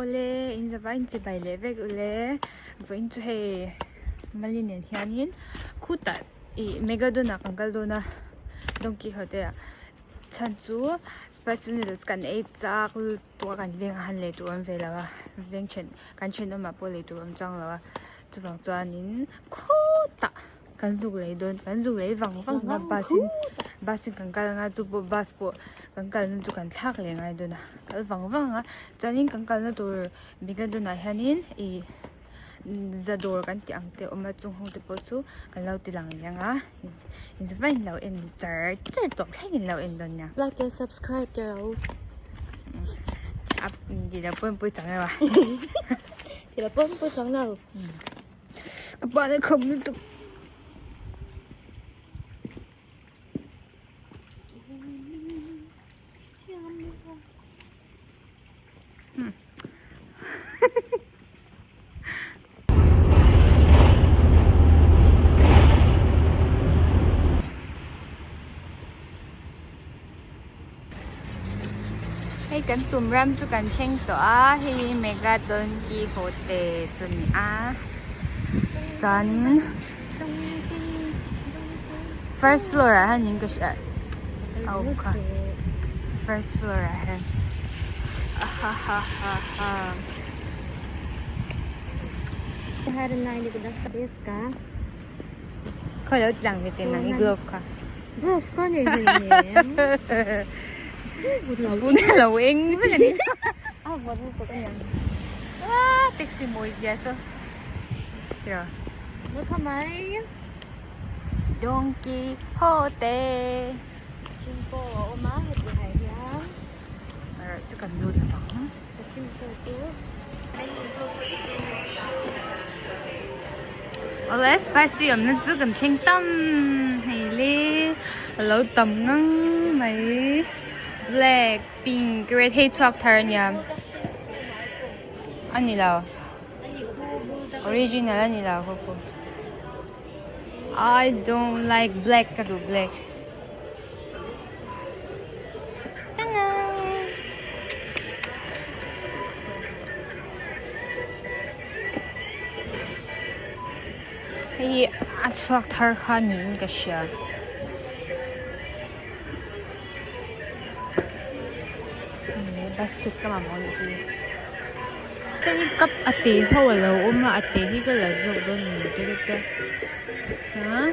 Awle in zava in chibai leh vek ule vawiin chu hei mali nen hianin khutah ih megadon ah kan kal dawn a Don Quixote ah chhan chu spicy noodles kan ei chak lutuk a kan veng ah han lei tur awm ve lo a veng then kan thenawmah pawh lei tur awm chuang lo a chuvang chuanin khutah. Kan zuk lei dawn kan zuk lei vang vang a bus in bus in kan kal anga chu pawh bus pawh kan kalna chu kan thlak leh ngai dawn a kal vang vang a chuanin kan kalna tur Megadon ah hianin ih za dawr kan tih ang te a awm a chung ho te pawh chu kan lo ti lang leh ang a inzavai in lo en char char tawp thleng in lo en dawn nia. Like and subscribe te ro. A ti lo pawn pui chang lo a. Ti lo pawn pui chang lo. Ka pa na kham lutuk. Hei kan tum ram chu kan thleng tawh a hei Mega Don Quixote chu ni a chuanin first floor ah hian in ka hria au kha first floor ah hian ha ha ha ha. Khawi lo ti lang ve teh nang i glove kha. Glove ka nei hleinem. Bun a lo eng vek a ni. A vawt lutuk a niang. Aaa taxi mawi zia chu. Tiraw. Mawi kha mai. Donkey Hote. Chingkaw a awm a heti hai hian. Erawh chu kan lut lo ang. Ka chingkaw chu. Awle spicy awmna chu kan thleng tam hei le a lo tam ngang mai black pink red hei chhuak thar a nia a ni lo original a ni lo ho pawh I don't like black ka duh black. Hei hi a chhuak thar kha niin ka hria. Basket ka mamawh anih hi. Hei hi cup a te ho a lo awm a a te hi ka la zawk dawn ni te ka tia chuan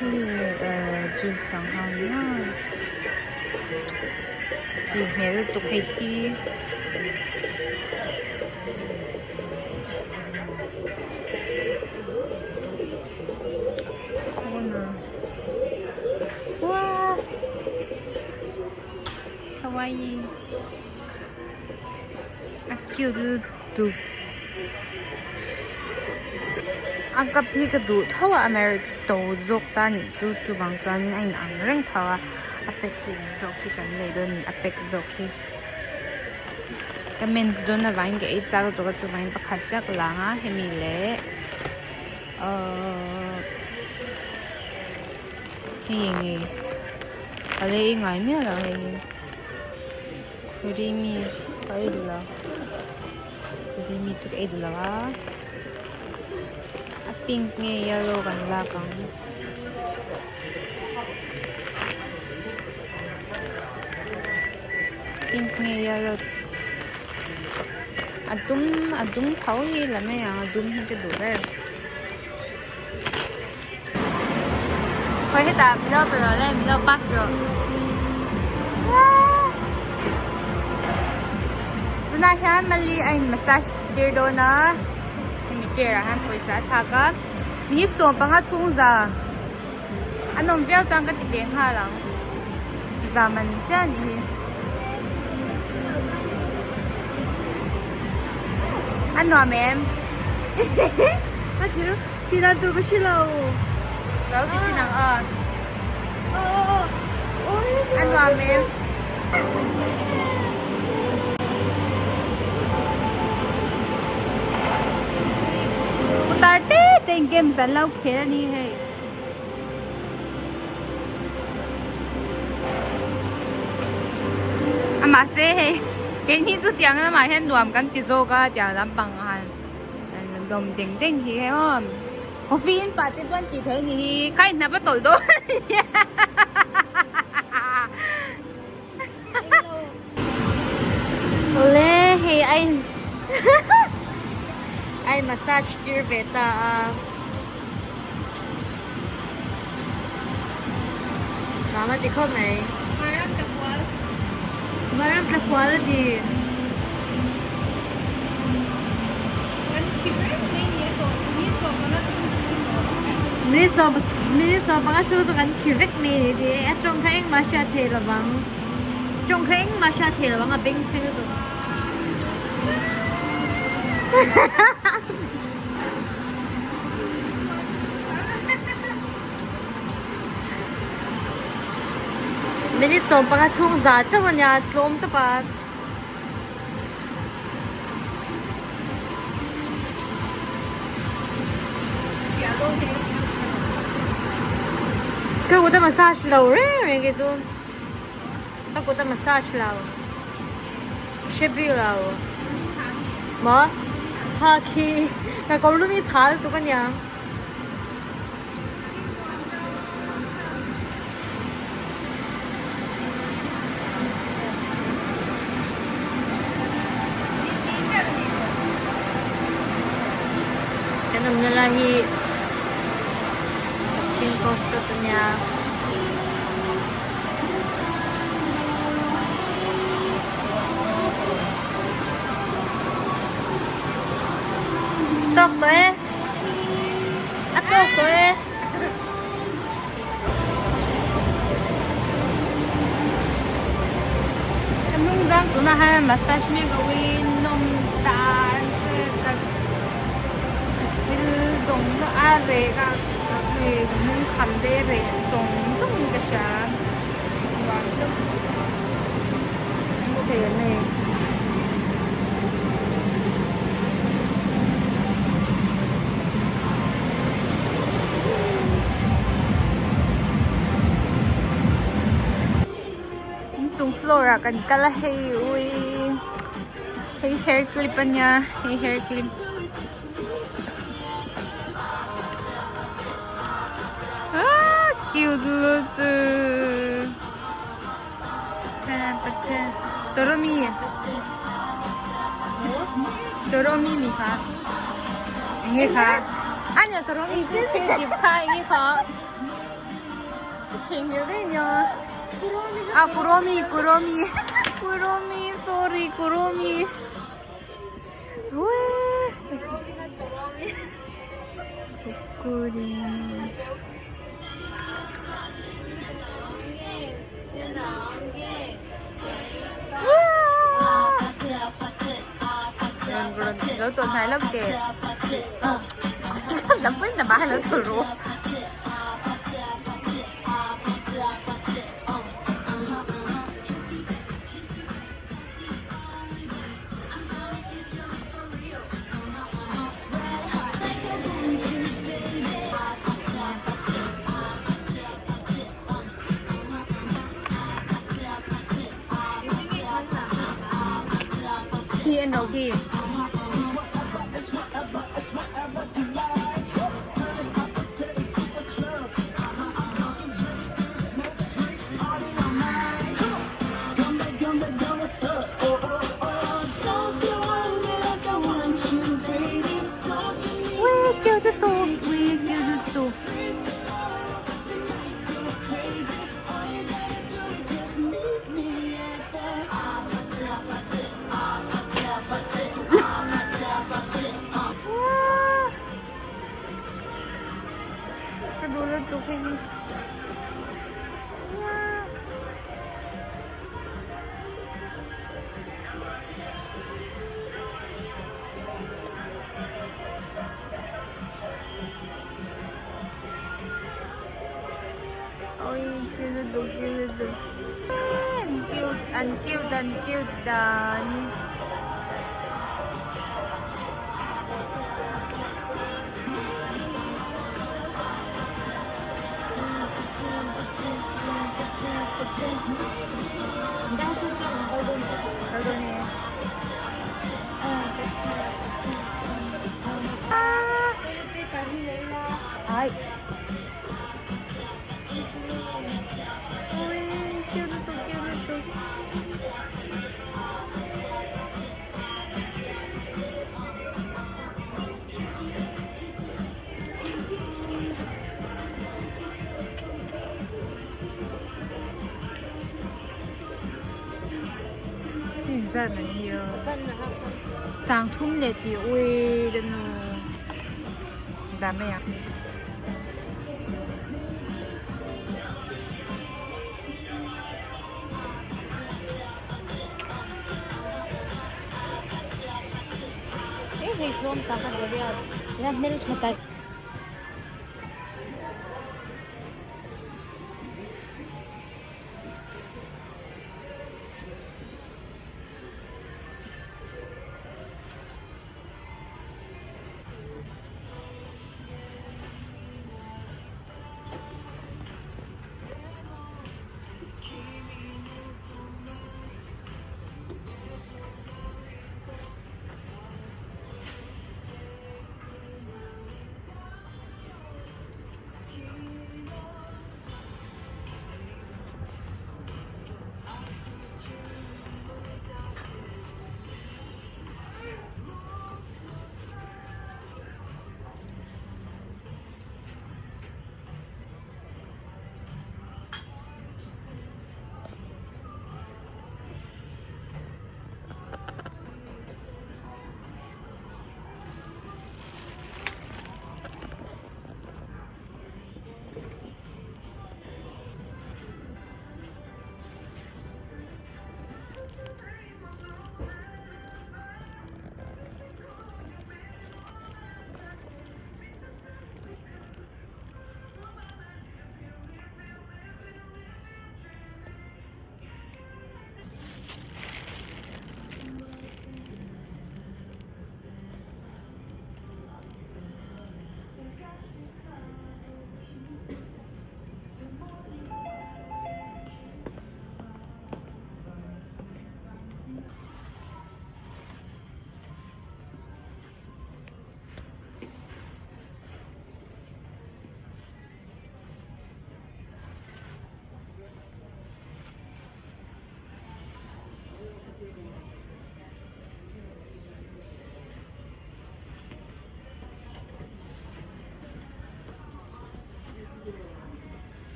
hei eh juice ang kha a ni a tui hmel lutuk hei hi. Kawna Wow Kawaii A cute lutuk A cup hi ka duh tho a amaherawhchu to zawk ta anih chu chuvang chuanin a inang reng tho a a packaging zawk hi kan lei dawn a ni a pack zawk hi. Ka mens dawn avangin ka ei chak lutuk a chuvangin pakhat chiah ka lang a hemi leh ahh hei eng nge a la ei ngai miah lo hei hi creamy ka ei duh lo creamy chu ka ei duh lo a a pink nge yellow kan lak ang. Pink nge yellow a dum a dum tho hi la mai ang a dum hi ka duh ber khawi hetah min lo pe rawh le min lo pass rawh tunah hian mali a in massage tir dawn a hemi chair ah hian pawisa a thlak a minute 15 chhung za. A nawm viau chuan ka ti ve nghal ang. Zam an chiah anih hi. A nuam em? A thil ti dan tur ka hre lo. Lo ti chin ang a. A nuam em? Putar te te in games an lo khel a ni hei. A mahse hei. Keini chu tiang lamah hian nuam kan ti zawk a tiang lampang han dawm deng deng hi hei aw coffee in pah te pawh an tih theih a ni hi kha in hnap a tawlh dawn a nia. Awle hei a in a in massage tir ve ta a. Mama ti khawp mai. Maram tla kual. Maram tla kual a ti. Kan thi reng mai ni a tawh ni sawm panga chhung chu ni maw. Ni sawm ni sawm panga chhung chu kan thi vek mai ni ti a tawng kha engmah hriat theih lovang. Tawng kha engmah hriat theih lovang a beng chheng lutuk. Minute 15 chhung za chauh a nia tlawm tawp a. Ka kut a massage lo reng reng kei chu ka kut a massage lo hre bik lo maw ha khi ka kawr lum hi chhal tuk a nia. Kan awmna lai hi King Coast a nia. Tawk tawh e. A tawk tawh e. Ka hnung zang tunah hian massage mek a ui nawm dan te ka ka sil zawng zawng a reh a hei ka hnung kham te reh zawng zawng in ka hria nuam deuh an thei em hei. Inchung floor ah kan kal a hei ui hei hair clip a nia hei hair clip ah cute lutuk. Toromi Toromi mi kha enge kha ania Toromi tih kha enge kha theihnghilh daih nia ah Kuromi Kuromi Kuromi sorry Kuromi Kukuri. Lo tawh hnai lo ke. Lam pui na ba lo tawh ru. Khi en ro khi. Ka duh lutuk hei hi. Oi cute lutuk cute lutuk. An cute an cute an cute dan. Kal dawn e. Ai. Ui, cute lutuk, cute lutuk. Engzat an ni a sangthum leh tih ui ka nu dah mai ang.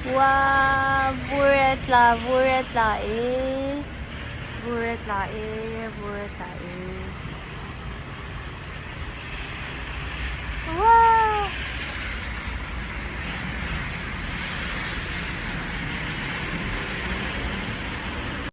Wow, vur a tla, vur a tla e, vur a tla e, vur a tla e.